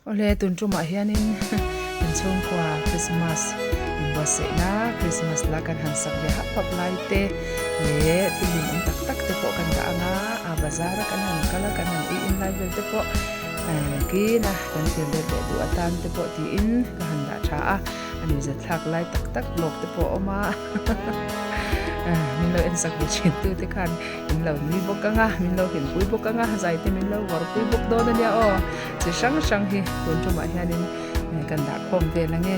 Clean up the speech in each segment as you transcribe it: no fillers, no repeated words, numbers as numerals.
Awle tun tumah hianin kan chhungkua Christmas inbuatsaihna Christmas la kan han sak ve hap hap lai te leh thil hlimawm tak tak te pawh kan dah ang a, a bazar a kan han kal a kan han ei in lai vel te pawh kina kan thil let leh duh atan te pawh tiin ka han dah tha a, a nuihzatthlak lai tak tak vlog te pawh a awm a min lo en sak ve thin tu te khan. Min lo nui bawk ang a, min lo hlimpui bawk ang a, zai te min lo vawrpui bawk dawn a nia aw. Chi hrang hrang hi tun tumah hianin kan dah khawm vel ang e.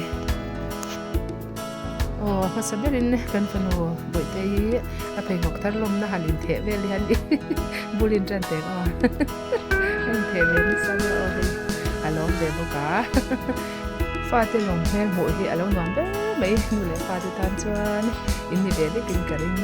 Aw hmasa berin kan fanu Bawihte hi a pheikhawk thar lawmna han intheh vel hian bul in tan teh aw. A intheh ve nasa nia aw hei a lawm ve bawk a. Fate lawm hmel hmuh hi a lo nuam ber mai nu leh fate tan chuan in ni ve vekin ka ring.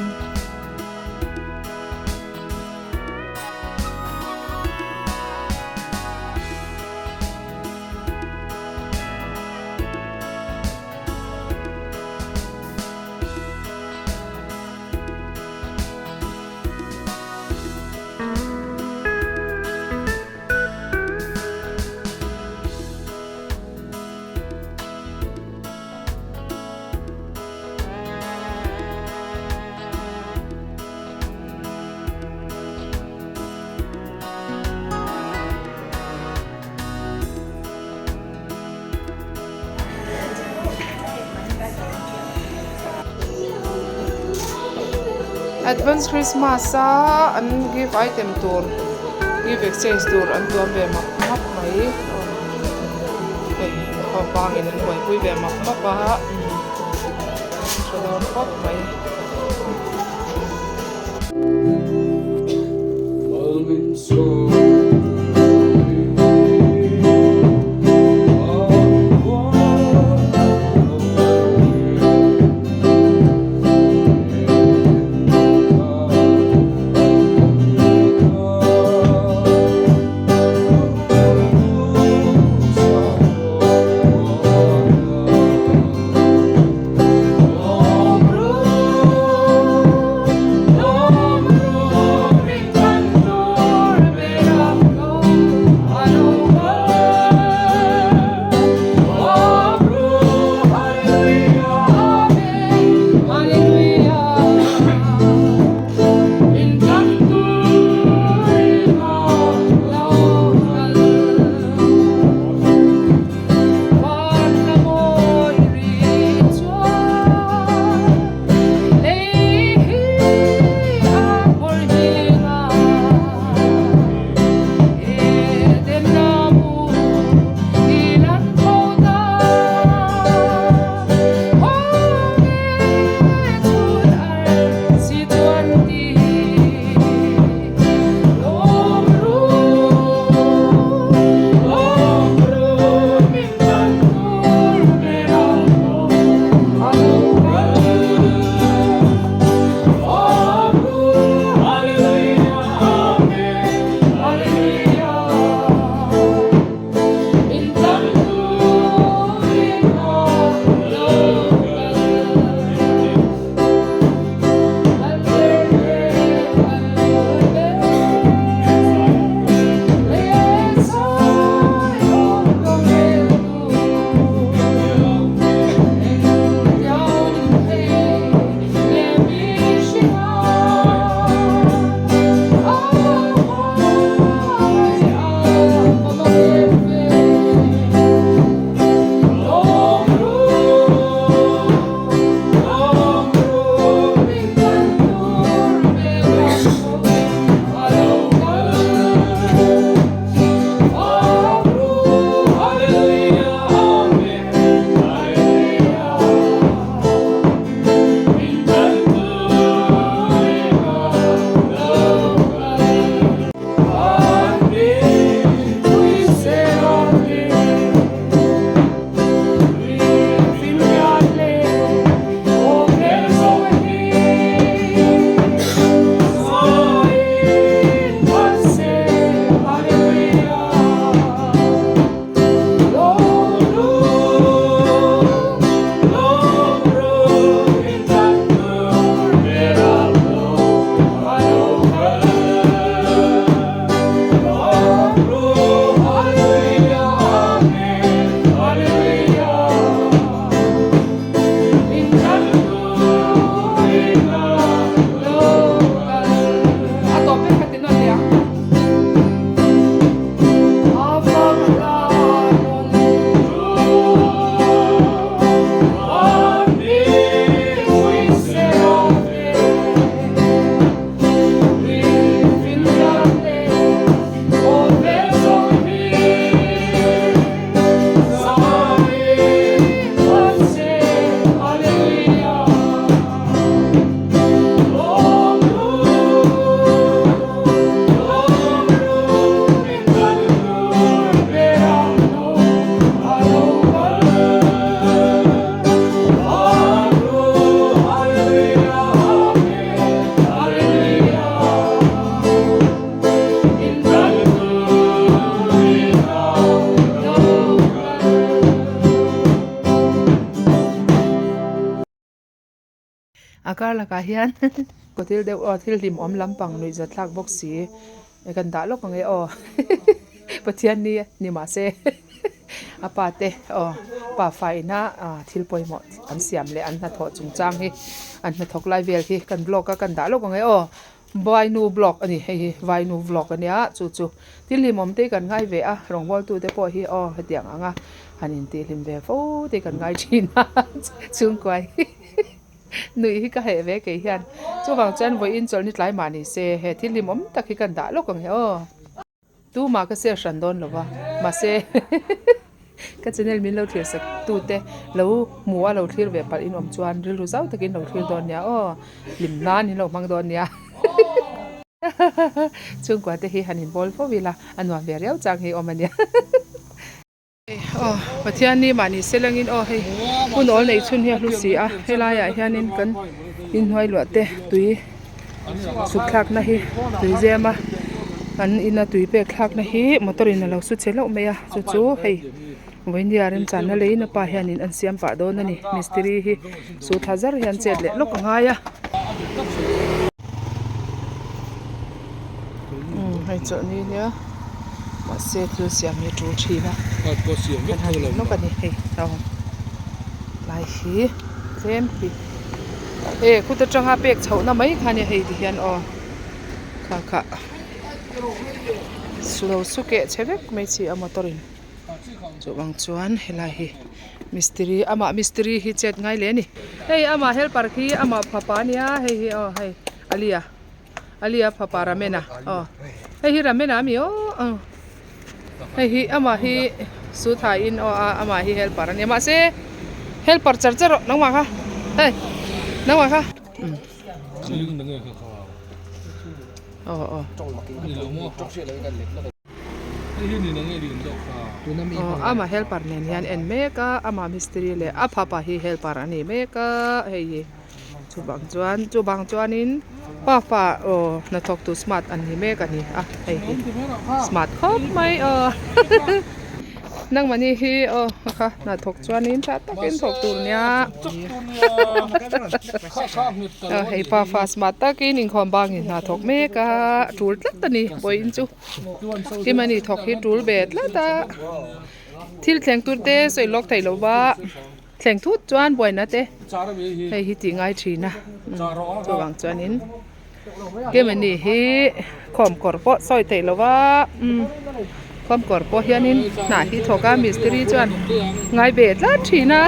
Advance Christmas a an gift item tur gift exchange tur an tuam ve map map mai hei khawpangin an buaipui ve map map a tha dawn khawp mai. A kar lakah hian kaw thil deuh aw thil hlimawm lampang nuihzat thlak bawk si kan dah lawk ang e aw Pathian ni ni mahse a pa te aw pa fa ina thil pawimawh an siam leh an hnathawh chungchang hi an hnathawk lai vel hi kan vlog a kan dah lawk ang e aw. Vainu vlog a ni hei hi vainu vlog a nia chu chu thil hlimawm te kan ngai ve a rawngbawltu te pawh hi aw hetiang ang a han intihhlim ve fo te kan ngai thin a chhungkua hi nuih hi ka heh ve kei hian chuvang chuan vawiin chawlhni tlai mah ni se he thil hlimawm tak hi kan dah lawk ang e aw. Tumah ka share hran dawn lo va, mahse ka channel min lo thlir sak tu te lo hmu a lo thlir ve palh in awm chuan rilru zau takin lo thlir dawn nia aw, hlim nan in lo hmang dawn nia chhungkua te hi han inbawl fo ila a nuam ve riau chang hi awm a nia. Aw Pathian ni mahni selangin aw hei hun awl neih chhun hi a hlu si a helaiah hianin kan inhnuai luah te tui chhuk thlakna hi tui zem a an ina tui pek thlakna hi motor in a lo su che hlauh mai a chu chu hei vawinia remchanna leiin a pa hianin an siam pah dawn a ni mistiri hi su thla zar hian chet leh lawk a ngai a. Umm hei chawlhni nia mahse thil siam hi a tul thin a kan han ti lawk a ni hei aw tlai hi tlem hi e kut atanga pek chhohna mai kha ania hei ti hian aw kha kha lo su keh chhe vek mai chi a motor in chuvang chuan helai hi mistiri amah mistiri hi chet ngai leh a ni hei amah helper khi amah fapa ania hei hi aw hei alia. Alia fapa Ramena aw hei hi Ramena ami aw aw hei hi amah hi sutha in aw a amah hi helper ania mahse helper char char rawh nangmah kha hei nangmah kha aw aw aw amah helper nen hian en mek a amah mistiri leh a fapa hi helper ani mek a hei hi. Chuvang chuan chuvang chuanin pafa aw hnathawk tu smart an ni mek a ni a hei hi smart khawp mai aw nangmahni hi aw kha hnathawk chuanin tha takin thawk tur nia aw hei pafa smart takin inkhawm bangin hna thawk mek a tul tlat a ni vawiin chu kimani thawk hi tul ve tlat a thil thleng tur te sawi lawk theih loh va. Thleng thut chuan buaina te hei hi tih ngai thin a chuvang chuanin kemani hi khawm kawr pawh sawi theih lo va khawm kawr pawh hianin hnah hi thawk a mistiri chuan ngai ve tlat thin a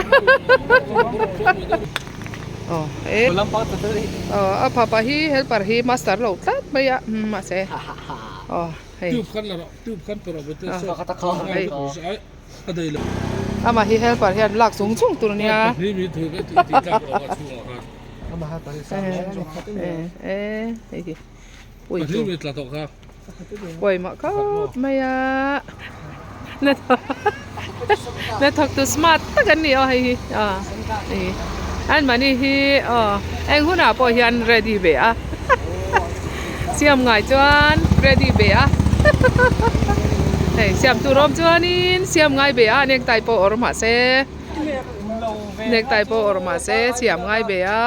aw e aw a phapa hi helper hi master lo tlat mai a mahse aw hei. Amah hi helper hian lak chung chung tur ania. Pawimawh khawp mai a. Hnathawk tu smart tak an ni aw hei hi hei anmahni hi aw eng hunah pawh hian ready ve a siam ngai chuan ready ve a hei siam tur awm chuanin siam ngai ve a necktie pawh awrh mahse necktie pawh awrh mahse siam ngai ve a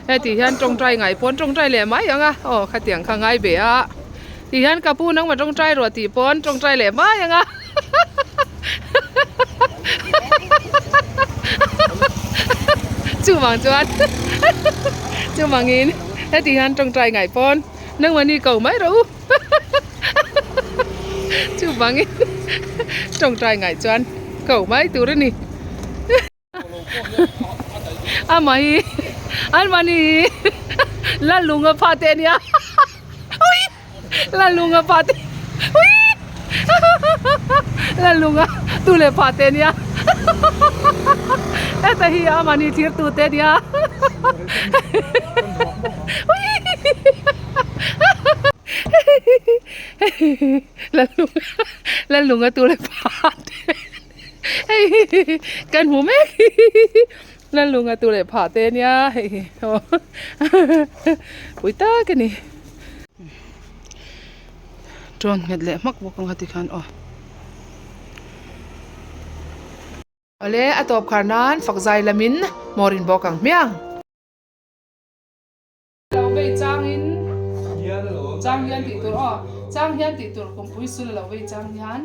heti hian tawngtai ngai pawn tawngtai leh mai ang a aw khatiang kha ngai ve a ti hian ka pu nangmah tawngtai ruah tih pawn tawngtai leh mai ang a chuvang chuan chuvangin heti hian tawngtai ngai pawn nangmahni ko mai rawh u chuvangin tawngtai ngai chuan ko mai tur a ni. Amah hi anmahni hi Lalunga pha te ania ui Lalunga pha te ui Lalunga tu leh pha te ania heta hi amahni thlir tu te ania ui Lalunga Lalunga tu leh pha te. Hei hi kan hmu mek hi Lalunga tu leh phah te ania hei hi aw pui tak a ni. Tawn nghet leh hmak bawk ang a tikhan aw. Awle, a tawp khar nan fak zai lamin hmawr in bawk ang hmiang. Lo vei chang in chang hian tih tur aw chang hian tih tur kumpui sul lo vei chang hian.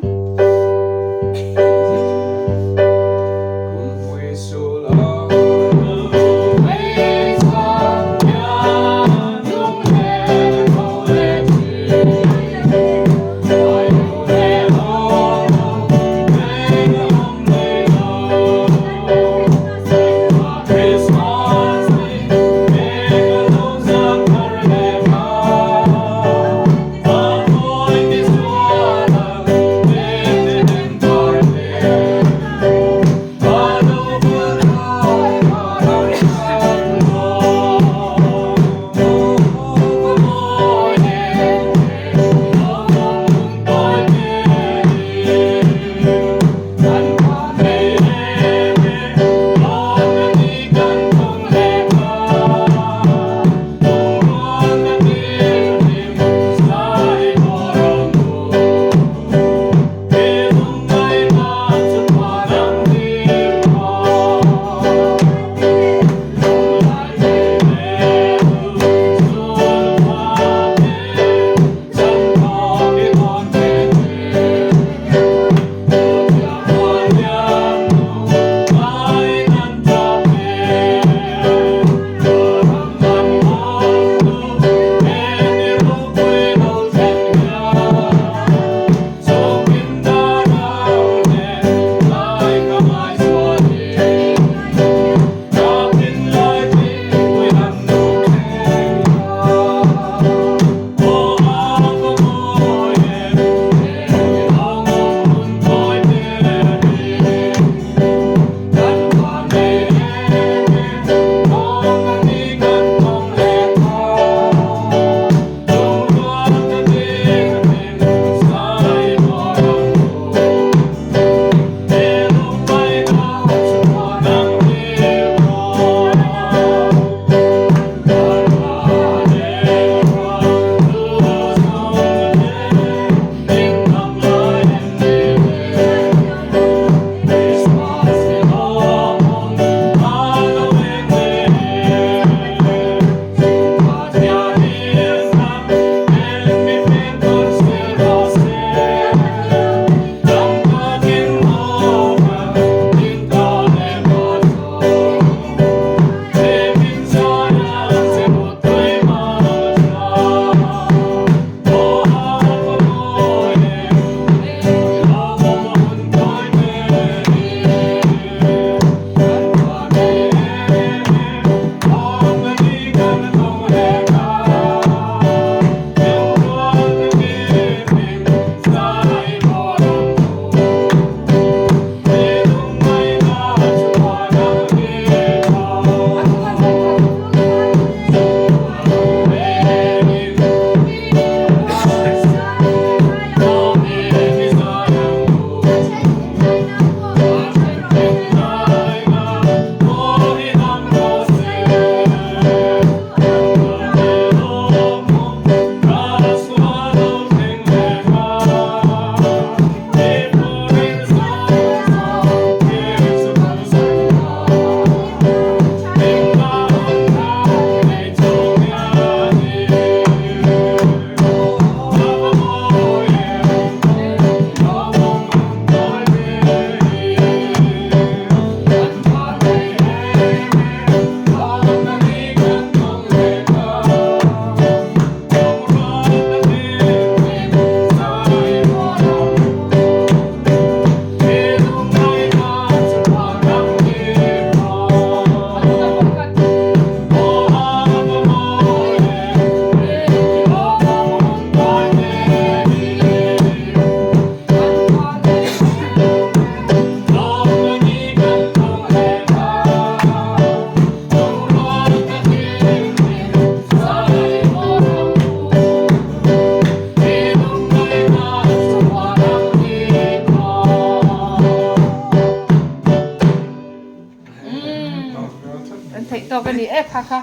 Kan theih tawk a ni e kha kha.